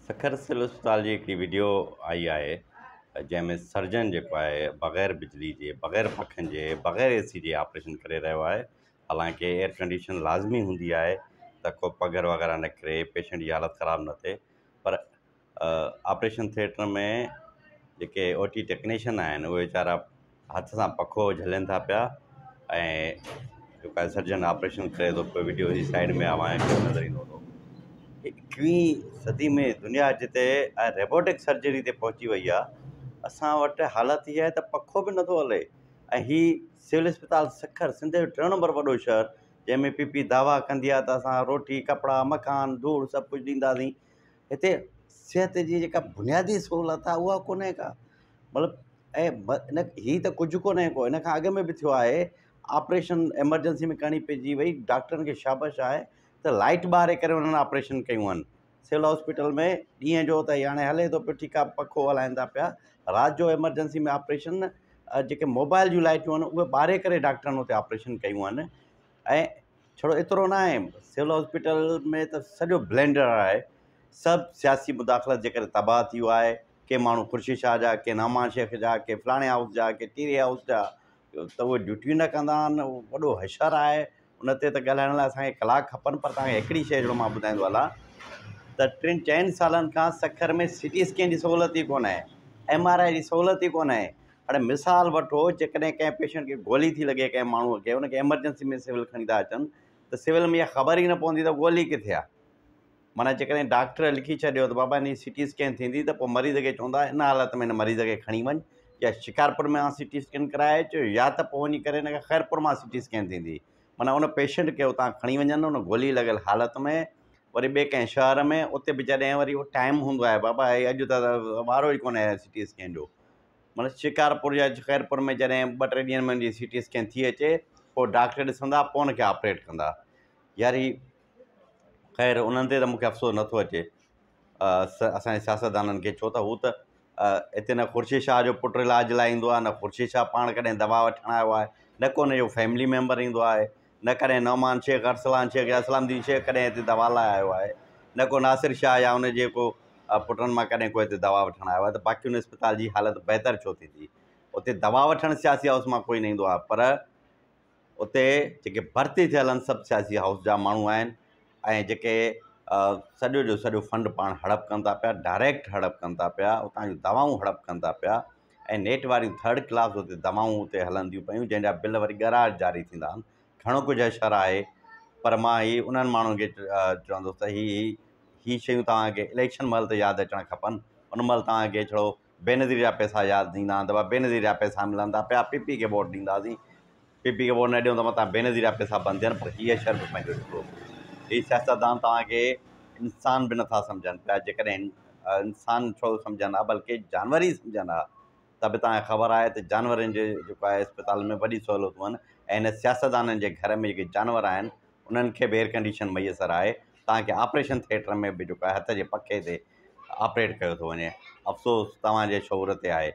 Sukkur civil اسپتال جي هڪڙي وڊيو آئي آهي جنهن ۾ سرجن جيڪو آهي بغير بجلي جي بغير پکن جي بغير اي سي جي آپريشن ڪري رهيو آهي حالانڪه ايئر ڪنڊيشن لازمي هوندي آهي ته ڪو پگهر وغيره نه ڪري پيشنٽ جي حالت خراب نه ٿئي پر آپريشن ٿيٽر ۾ جيڪي او ٽي ٽيڪنيشن آهن اهي ويچارا هٿ سان پکو جهلين ٿا پيا ۽ جيڪو آهي سرجن آپريشن ڪري ٿو پيو وڊيو جي سائيڊ ۾ اوهان کي نظر ايندو هوندو. ايڪويهين صدي ۾ دنيا جتي ريبوٽڪ سرجري تي پهچي وئي آهي اسان وٽ حالت اها آهي ته پکو به نٿو هلي ۽ هي سول اسپتال سکر سنڌ جو ٽيون نمبر وڏو شهر جنهن ۾ پي پي دعويٰ ڪندي آهي ته اسان روٽي ڪپڙا مڪان ڌوڙ سڀ ڪجهه ڏينداسين هتي صحت جي جيڪا بنيادي سهولت آهي اها ڪونهي ڪا مطلب ۽ ان هي ته ڪجهه ڪونهي ڪو ان کان اڳ ۾ به ٿيو آهي آپريشن ايمرجنسي ۾ ڪرڻي پئجي وئي ڊاڪٽرن کي شابش آهي ته لائٽ ٻاري ڪري انهن آپريشن ڪيون آهن سول هاسپيٽل ۾ ڏينهن جو ته هاڻي هلي ٿو پيو ٺيڪ آهي پکو هلائن ٿا پيا رات جو ايمرجنسي ۾ آپريشن جيڪي موبائل جون لائٽون آهن اهي ٻاري ڪري ڊاڪٽرن اتي آپريشن ڪيون آهن ۽ ڇڙو ايترو نه آهي سول هاسپيٽل ۾ ته سڄو بلينڊر آهي سڀ سياسي مداخلت جي ڪري تباهه ٿي ويو آهي ڪي ماڻهو خورشيد شاهه جا ڪي نعمان شيخ جا ڪي فلاڻي هائوس جا ڪي ٽيري هائوس جا ته اهي ڊيوٽيون نه ڪندا آهن وڏو حشر آهي ان تي ته ڳالهائڻ لاء اسانکي ڪلاڪ کپن پر توهان کي هڪڙي شيء جو مان ٻڌائيندو هلان ته ٽن چئن سالن کان سکر ۾ سي ٽي اسڪين جي سهولت ئي ڪونهي ايم آر I جي سهولت ئي ڪونهي هاڻي مثال وٺو جيڪڏهن ڪنهن پيشنٽ کي گولي ٿي لڳي ڪنهن ماڻهوء کي ان کي ايمرجنسي ۾ سول کڻي ٿا اچن ته سول ۾ اها خبر ئي نه پوندي ته گولي ڪٿي آهي معنيٰ جيڪڏهن ڊاڪٽر لکي ڇڏيو ته بابا هن جي سي ٽي اسڪين ٿيندي ته پوء مريض کي چوندا ان حالت ۾ هن مريض کي کڻي وڃ يا شڪارپور مان سي ٽي اسڪين ڪرائي اچ يا ته پوء وڃي ڪري هن کي خيرپور مان سي ٽي اسڪين ٿيندي معنيٰ ان پيشنٽ کي اتان کڻي وڃن ان گولي لڳل حالت ۾ وري ٻئي ڪنهن شهر ۾ اتي به جڏهن وري اهو ٽائيم هوندو آهي بابا هي اڄ ته وارو ئي ڪونهي سي ٽي اسڪين جو معنيٰ شڪارپور يا خيرپور ۾ جڏهن ٻه ٽي ڏينهن ۾ ان جي سي ٽي اسڪين ٿي اچي پوء ڊاڪٽر ڏسندا پوء ان کي آپريٽ ڪندا يار هي خير انهن تي ته مونکي افسوس نٿو اچي اسانجي سياستدانن کي ڇو ته هو ته هتي نه خورشيد شاهه جو پٽ علاج لاء ايندو آهي نه خورشيد شاهه پاڻ ڪڏهن دوا وٺڻ آيو آهي نه ڪو ان جو فيملي ميمبر ايندو آهي نه ڪڏهن نعمان شيخ ارسلان شيخ يا اسلام الدين شيخ ڪڏهن هتي دوا لاء آيو آهي نه ڪو ناصر شاهه يا ان جي ڪو پٽن مان ڪڏهن ڪو هتي دوا وٺڻ آيو آهي ته باقي ان اسپتال جي حالت بهتر ڇو ٿيندي اتي دوا وٺڻ سياسي هائوس مان ڪوئي نه ايندو آهي پر اتي جيڪي ڀرتي ٿيل آهن سڀ سياسي هائوس جا ماڻهو آهن ۽ جيڪي سڄو جو سڄو فنڊ پاڻ هڙپ ڪن ٿا پيا ڊائريڪٽ هڙپ ڪن ٿا پيا اتان جون دوائون هڙپ ڪن ٿا پيا ۽ نيٽ واريون ٿرڊ ڪلاس اتي دوائون اتي هلنديون پيون جنهن جا بل وري ڳرا جاري ٿيندا آهن گهڻو ڪجهه اشر آهي پر مان هي انهن ماڻهن کي چوندس ته هي هي شيون توهان کي اليڪشن مهل ته ياد اچڻ کپن ان مهل توهان کي ڇڙو بينظير جا پئسا ياد ايندا آهن ته بابا بينظير جا پئسا ملن ٿا پيا پي پي کي ووٽ ڏينداسين پي پي کي ووٽ نه ڏيون ته متان بينظير جا پئسا بند ٿين پر هي اشر به پنهنجو ڏسو هي سياستدان توهان کي انسان به نٿا سمجهن پيا جيڪڏهن انسان ڇو سمجهن ها بلڪه جانور ئي سمجهن ها ته به توهان کي خبر آهي ته جانورن جي جيڪو آهي اسپتال ۾ وڏي سهولتون آهن ۽ هن سياستدانن جي گهر ۾ جيڪي جانور آهن انهن کي به ايئرڪنڊيشن ميسر آهي توهان کي آپريشن ٿيٽر ۾ به جيڪو آهي هٿ جي پکي تي آپريٽ ڪيو ٿو وڃي افسوس توهان جي شعور تي آهي.